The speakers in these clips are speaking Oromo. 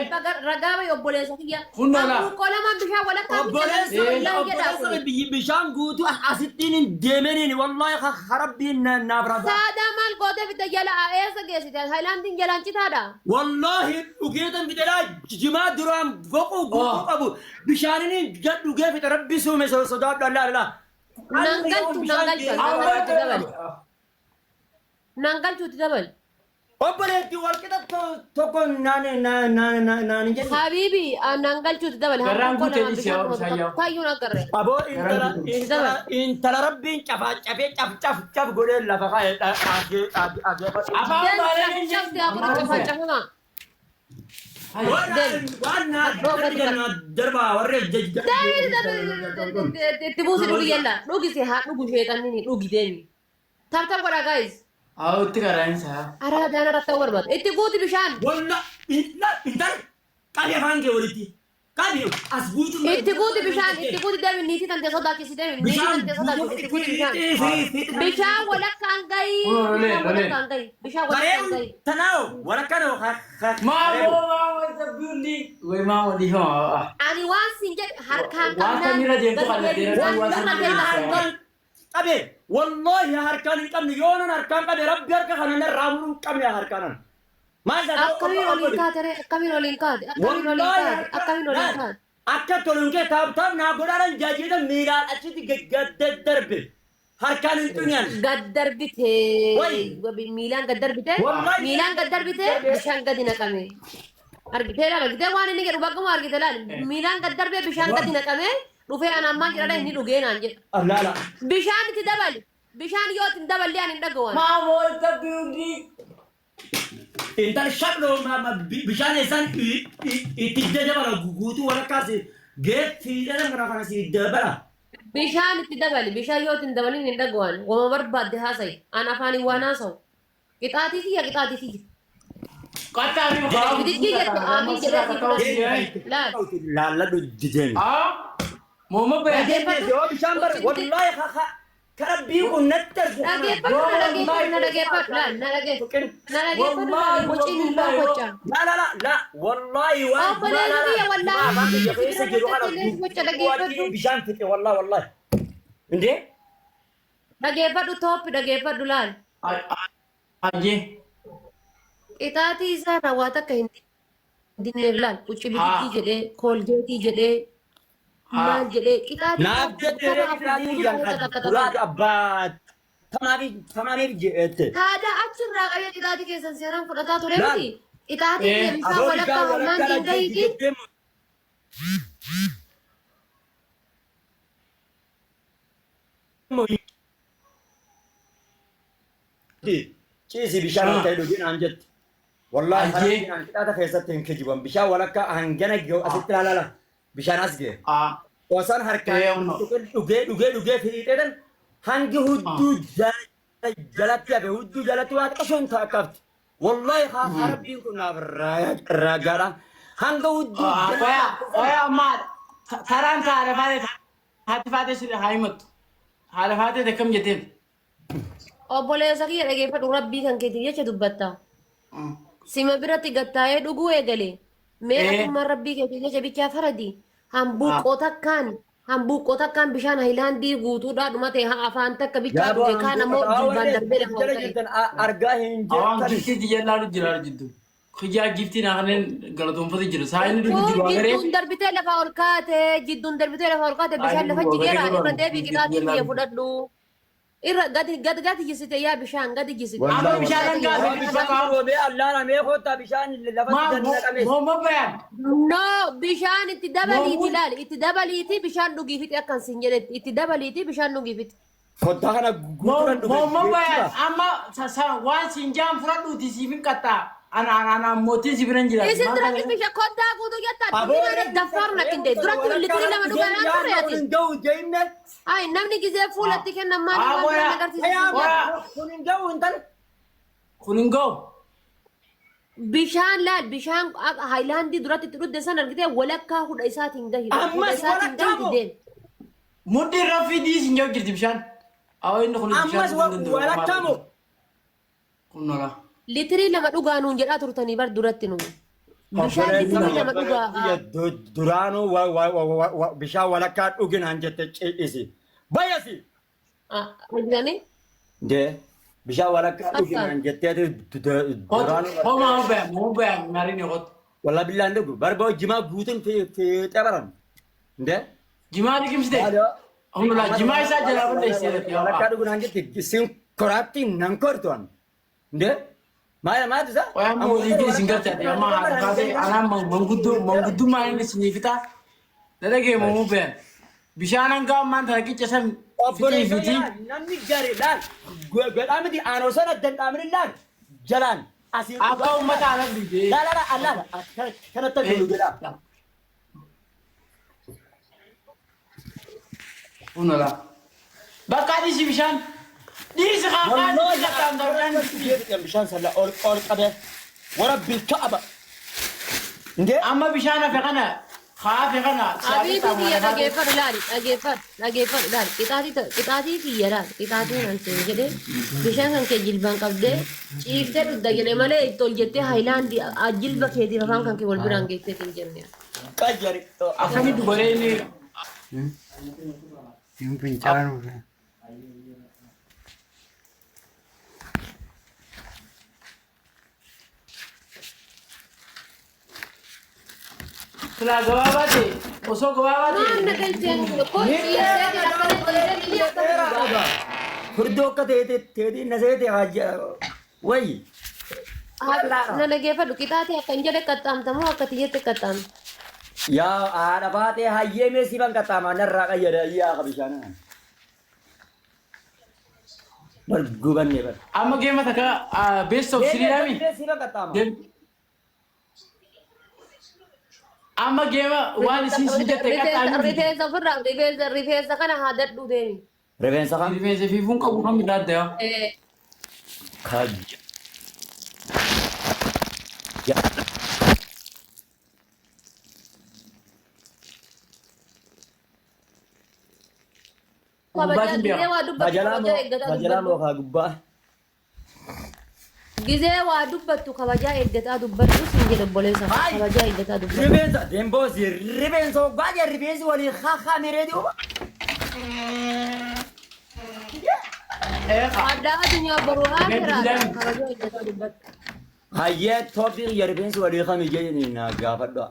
Ragaa bahi obboleessa kiyya. Kun lolaa. Hambuuqqoo lamaan bishaan walakkaa Obboleessa Eh. wallaahi jedhaa obboleessa kuni. biyyi bishaan guutuu asittiin hin deemeniin wallahi harabbiin naaf ragaa. Saadaa maal gootee fidda jala eessa geessite? Haayilaandiin jalaan citaadha. Wallahi dhugeetan fixedhaa jimaa duraan boquu guutuu Oh. qabu bishaaniniin gad dhugee fixe rabbi suume sodaadhu allaa allaa. Nan galchu nan galchu nan galchuutti dabali. Nan galchuutti dabali. Obboleetti walqixa tokko naan naan naan naan hin jedhu. Habiibi nan galchuutti dabali. Garraan Hambuuqqoo guutee lamaan dhiisi bishaan yaa dhuma bishaan yaa. taayyuun agarre. Aboo intala intala intala rabbiin cafaa cafee caf caf caf godhee lafa kaa'e dhaagee dhaagee. Afaan Deemi baalee caf hin caf yaa kun cafaa cafama. Waan naa darbaa warri Deemi itti buusi dhugi yalla. Dhugi si haa dhugu sheexanni dhugi deemi. Tap tap godhaa guys. Haa itti qaraa'insa. Araadaan irratti ta'uu barbaada. Itti guuti bishaan. Walla intala qabi afaan kee walitti qabi as guutuu. Itti guuti bishaan. Itti guuti deemi niitii tantee sodaachisi deemi. Niitii Bishaan tantee sodaachisi. Itti guuti bishaan. Bishaan walakkaan gahi. Kun lolee, Bishaan lolee. walakkaan gahi. Bishaan walakkaan gahi. Tanaawo walakkanoo Maamoo maamoo isa building. Way maamoo dhiifama. Ani waan siin jedhe harkaan Waan qabnaan kamirra deemtu gadi kana deebiin deemtu waan waan sirra kamirra keessa deemtu. hin gahu. qabe wallahi harkaan hin qabne yoonan harkaan qabe rabbi harka kana narraa muruu hin qabne harkaanan. Maal Akkamiin oliin kaate ree? Akkamiin oliin kaate? Akkamiin oliin kaate? Akkamiin oliin kaate? Akka toluun kee taap taap naa godhaadhaan jaajeetan miilaan achitti gaggaddarbe harkaan hin xunyan. Gad darbite. Way. Miilaan gad darbite. Wallahi. Miilaan gad darbite bishaan gadi naqame. Argitee laal argitee waan inni jedhu bakkuma argite laal. Miilaan gad darbee bishaan gadi naqame dhufee anaan maal jedhadha inni dhugee naan jedha. Allaala. Bishaan itti dabali. Bishaan yoo itti hin daballee ani hin dhagahu. Maamoo isa building. Intal shaqloo bishaan isaan itti dabala guutuu walakkaas geeffiidhaan kana kana si dabala. Bishaan itti dabali. Bishaan yoo itti hin dabalin hin dhagahu. Wama barbaadde haasa'i. An afaaniin waan haasa'u. Qixaatii kiyya qixaatii kiyya. Qattaa fi mukaa. Bidiggii jettu aamiin jedhee si fudhate. Laal. Laalladhu dideemi. Haa. Mooma bayaan. Yoo bishaan bara wallaahi karabbii kun natti argu. Dhageeffadhu na dhageeffadhu na dhageeffadhu laal na dhageeffadhu na dhageeffadhu laal wociin hin boqocha. La la la la wallaahi waan Obboleessi kiyya wallaahi afaan kiyya keessa jiru kana qilleensi boca dhageeffadhu. bishaan fixe wallaahi wallaahi. Indee Dhageeffadhu tooppi dhageeffadhu laal. Ajee. Qixaatii isaa irraa waa takka hin dinneef laal qucci bidiggii jedhee koolgeetii jedhee maal jedhee qixaatii naaf jettee qixaatii duraatu abbaa tamaamiif tamaamiif jette. Taadaa achirraa qabee qixaatii keessan seeraan fudhataa ture Laal. miti. Qixaatii Eh, deebisaa Aboo walakkaa bishaan hammaan walakkaa diingayiiti. jettee Ciisi bishaan akka dhugi naan jetti. Wallaahi Ajjee. harki naan qixaata keessatti hin kijiban. Bishaan walakkaa hangana ga'u asitti ilaala. Bishaan as ga'e. Haa. Osaan harkaan Ee, onno. dhugee dhugee dhugee fiixeetan hangi hudduu jalatti hafe hudduu jalatti waa xiqqashoon takkafti. Wallaahi haa rabbiin kun naaf ragaadha. Hanga hudduu Qoya qoya amma taraan haadha faatee haati faatee sirrii haa himattu. Haadha faatee akkam jetteen. Obboleessa kiyya dhageeffadhu rabbii kan keetiif jecha dubbatta. Sima biratti gattaa'ee dhuguu eegale. Mee Eh. atummaan rabbii keetiif jecha bichaa faradi. Hambuuqqoo takkaan hambuuqqoo takkaan bishaan hayilaandii guutuudhaa dhuma ta'e haa afaan takka bichaa dhuge kaan ammoo jilbaan darbee lafa ol jala ka'e. jirtan argaa hin Awaan jirtan. giftii jallaalu jira jiddu. Kijaa giftii naa kanneen galatoonfate jira. Saa inni dhugu jiru Kun agaree. jidduun darbitee lafa ol kaate jidduun darbitee lafa ol kaate bishaan lafa jigeera irra deebii qixaatii kiyya fudhadhu. Irra gadi gadi gadi jisite yaa bishaan gadi jisite. Amma bishaan hangaa Waan bishaan roobee allaalamee kottaa bishaan lafatti gad naqame. Mooma bayaan. No, bishaan itti dabaliiti laali. Itti dabaliiti bishaan dhugii fixi akkan siin jedhetti. Itti dabaliiti bishaan dhugii fixi. Kottaa kana guutuudhaan dhufe. Mooma bayaan amma waan siin jaan fudhadhuuti siif hin qaxxaa. Ana ana ana mootiin si biran jira. Isin duratti bishaan koddaa guutuu jettaa. Dubbiin daffaar natti hin ta'e. Duratti litiri lama dhugaa naan turre ati. Kun hin ga'u jenne. Ay, namni gizee fuulatti kennan maali Ah, waan qoya. biraan agarsiisa. Qoya. Kun hin ga'u intala. Kun hin ga'u. Bishaan laal bishaan haayilaandii duratti itti dhugde san argitee walakkaa hudha isaatiin gahi. Hudha Ammas isaatiin walakkaa gahi moo? deemi. Mudhi irra fidii siin jiru jirti bishaan. Awwa inni kun bishaan Ammas dhuguu hin danda'u. walakkaa moo? Kun nola. Litirii lama dhugaa nuun jedhaa turtanii bar duratti nu. Bishaan Obboleessa digdamii lama dhugaa. Obboleessa duraanuu bishaan walakkaa dhuginaan jette cidhisi. Bayyasi! Argitanii? Dee bishaan walakkaa Akka. dhuginaan jetteeti duraanuu. Homaa hubee hubee marini qotu. Walla billaan dhugu barbaa jimaa guutuun fiixee baran. Dee. Jimaa liqimsite. Humna jimaa isaa jalaa balleessee. Walakkaa dhuginaan jette sin koraatti nan kortu an. Dee. Maal maal isa? Qoyaan mootii isin galchate amma haadha kaasee anaan manguddoo manguddummaa inni isinii fixa. Dadhagee moo hubeen. Bishaan hanga ammaan tana qicca san fixii fixii. Namni gari laal godhaa miti aanoo sana danda'amni laal jalaan asii. Akka uummata aanan dhiibee. Laal laal laal kanatti jiru jedhaa. Humna laa. Bakka dhiisi bishaan. Dhiisi haa kaan Bishaan salla ol ol qabee warabbi ka'aba. Indee Amma bishaan hafe kana haa hafe kana. Abiibii kiyya dhageeffadhu laali dhageeffadhu dhageeffadhu laali qixaatii qixaatii kiyya laali qixaatii kan siin jedhee bishaan kan kee jilbaan qabdee ciiftee dhugda jedhe malee itti ol jettee haayilaandii jilba keetiif afaan kan kee wal biraan geesseetiin jenne. Qayyari. Akkamitti godhee inni Hin fincaanu. Silaa gabaabaa ta'e osoo gabaabaa Maal na ta'e. galcheen kun ciiftee akkana jedhee akkana Furdoo akka teetii na seete wayi. Na dhageeffadhu qixaatii akkan jedhe qaxxaamtamoo akka tiyyatti qaxxaamta. Yaa haadha baatee hayyee mee siifan qaxxaamaa narraa qayyada yaa bishaan. Bar gubanne bar. Amma geema takka best of three dhaami. Siifan qaxxaamaa. Amma geema waan isin sin jette qaxxaamni. Rifeensa ofirraa rifeensa rifeensa kana haa dadhuu deemi. Rifeensa kam? Rifeensa fiifuun qabu kan midhaadda yaa. Kaajja. Kabajaa gizee waa dubbattu kabajaa eeggataa Kajalaa dubbadhu. moo kaa gubbaa? Gizee waa dubbattu kabajaa eeggataa dubbadhu siin jedhe obboleessa. Kabajaa eeggataa dubbadhu. Rifeensa deemboosi rifeensa hoggaa jee rifeensi walii haa miree duuba. Addaa addunyaa boruu aakhiraadha. Kabajaa eeggataa dubbadhu. Hayyee tooppiin rifeensi walii kami jee na gaafadhu.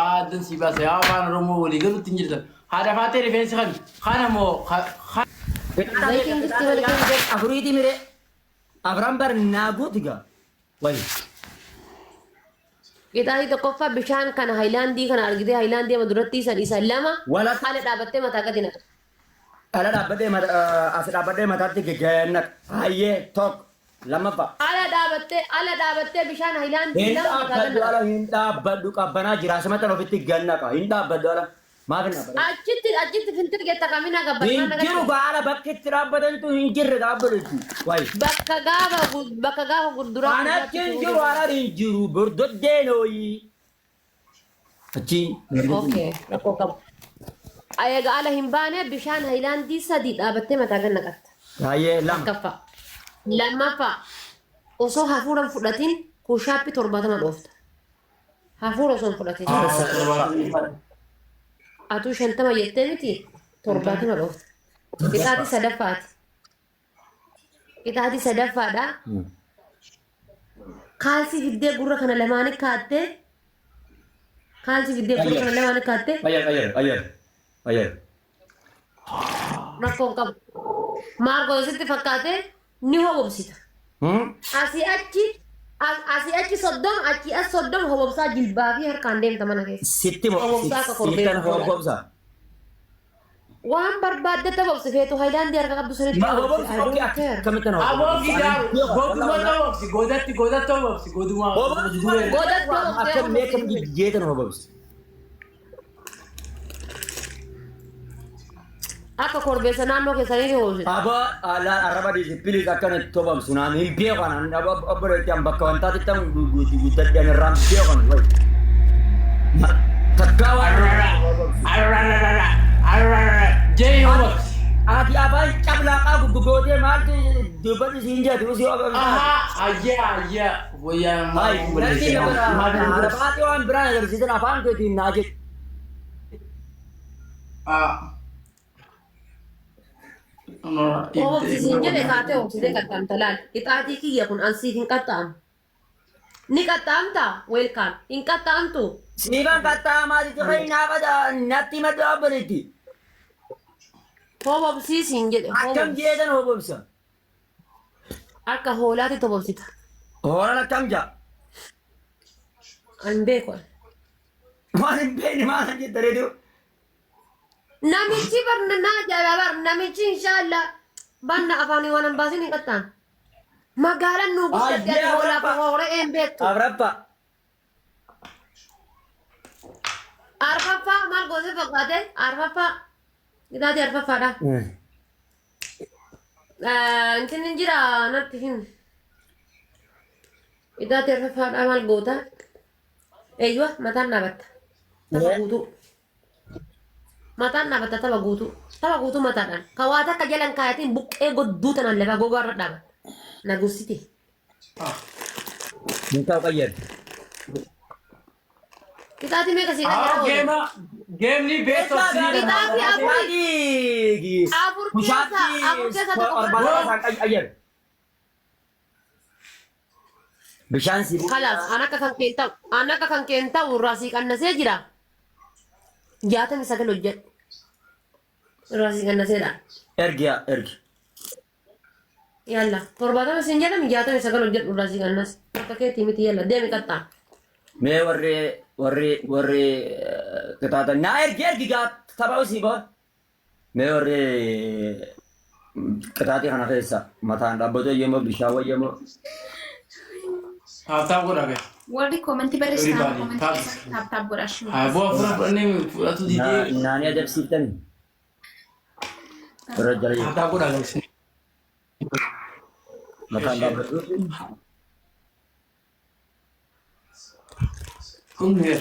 Aaddan si baasa yaa afaan Oromoo walii galuutti hin jirtan. Haadha faatee rifeensi kami? Kana moo Zayitiin gisti wal keessa. Afuriiti miree. Afran bar naa guuti gaa. Wayi. Qixaatii tokkoffaa bishaan kana haayilaandii kana argitee haayilaandii ama duratti san isa lama haala dhaabattee mataa gadi naqa. Ala dhaabbatee as dhaabbatee mataatti geggeennaq. Hayyee tokko lammaffaa. Ala dhaabattee bishaan haayilaandii Hin lama mataa gadi dhaabbadhu naqa. ala hin dhaabbadhu qabbanaa jira asumatti ofitti gannaqa hin dhaabbadhu ala maaf hin dhaabbadhu. Achitti fintir getta kamina Hin gabbatmaa jiru gaala bakki itti dhaabbatantu hin jirre dhaabbatu jechuudha. Wayi. Bakka gaafa gurduraa. Anatti hin jiru ala hin jiru bordoddee nooyi. Achi. Okay, rakkoo qabu. Egaa ala hin baane bishaan haayilaandii sadii dhaabattee mataa gad naqatta. Hayyee lama. Tokkoffaa. Lammaffaa osoo hafuura hin fudhatin push-up 70 dhoofta. Hafuura osoo hin fudhatin. Atuu 50 jettee miti 70 dhoofta. Qixaatii sadaffaati. Qixaatii sadaffaadha. Kaalsii fiddee gurra kana lamaanii kaattee kaalsii fiddee gurra kana lamaanii kaattee Qayyar qayyar qayyar qayyar. Rakkoon qabu. Maal godhu sitti fakkaate ni hobobsita. Asii achi 30 achii as 30 hobobsaa jilbaa fi harkaan deemta mana keessa. Sitti moo Hobobsaa akka korbee. sittan hobobsa. Waan barbaaddetti hobobsi feetu haayilaandii harka qabdu sanitti Ma hobobsi. hobobsi I don't care. akkamittan Aboo hobobsa? gidaaru godumatti hobobsi godatti godatti hobobsi goduma. Godatti hobobsi. Akkam mee akkam jeetan hobobsi? Akka korbeessa naannoo keessanii hobobsita. Aboo arraba dhiisi please akkana itti hobobsu naan hin beekan obboleetti an bakka wantaatti tan guddadhan irraan beekan wayi. Takkaa waan Jee hobobsi. Ati afaan cablaaqaa guggootee maaltu dubbadhu siin jedhu si obsa. Ahaa ayyaa ayyaa wayyaa Hai, natti nama arabaati waan biraan agarsiisan afaan keetiin naa jedhu. Obsisiin jedhe kaatee obsitee qaxxaamta laal. Qixaatii kiyya kun ansiif hin qaxxaamu. Ni qaxxaamta weelkaam hin qaxxaamtu. Siifan qaxxaamaa sitti fayyinaa natti maddu abbalitti. Hobobsiisiin jedhe. Akkam jeetan hobobsa. Akka hoolaatti hobobsita. Hoolaan akkam jaa. An beeku. Waan hin beekne maal jetta reediyoo. Namichi barna naa ajaa'iba bar namichi inshaallah banna afaanii waan hin baasin hin qaxxaamu. Magaalaan nuu guddatte ati hoolaa fi hooree een beektu. Afraffaa. Arfaffaa maal goosee fakkaate? Arfaffaa. Qixaatii arfaffaadha. Intin hin jira natti hin. Qixaatii arfaffaadha maal goota? Eeyywa mataan dhaabatta. Tapha guutuu. Mataan dhaabatta tapha guutuu. Tapha guutuu mataadhaan. Ka waa takka jalan kaayatiin buqqee godduu tanaan lafa gogaa irra dhaabatta. Na gursite. Hin ta'u qayyar. Qixaatii meeqa sii qayyara oolu? Geema geemni best of three. Qixaatii afur. Afur keessa afur keessa tokko fudhadhu. Bishaan si Kalaas an akka kan keen ta'u an akka kan keen ta'u irraa sii qannasee jira. 69 hojjedhu. Irraa sii qannaseedha. Ergi yaa ergi. Yalla 70 siin jedhami 69 hojjedhu irraa sii qannase. Akka keetii miti yalla deemi qaxxaa. Mee warri warri warri qixaatan naa ergi ergi gaa tapha usii boo. Mee warri qixaatii kana keessa mataan dhaabbatu eeyyamoo bishaan wayyamoo. Tap tap godhaa gadi. Warri koomentii barreessitan Everybody, koomentii tap. keessatti tap tap godhaa shi. Haa bu'aa fura fudhannee fudhatu didee. Naanii adabsiiftani. Warra jala Tap tap godhaa gadi. Mataan dhaabbatu. Kun heer.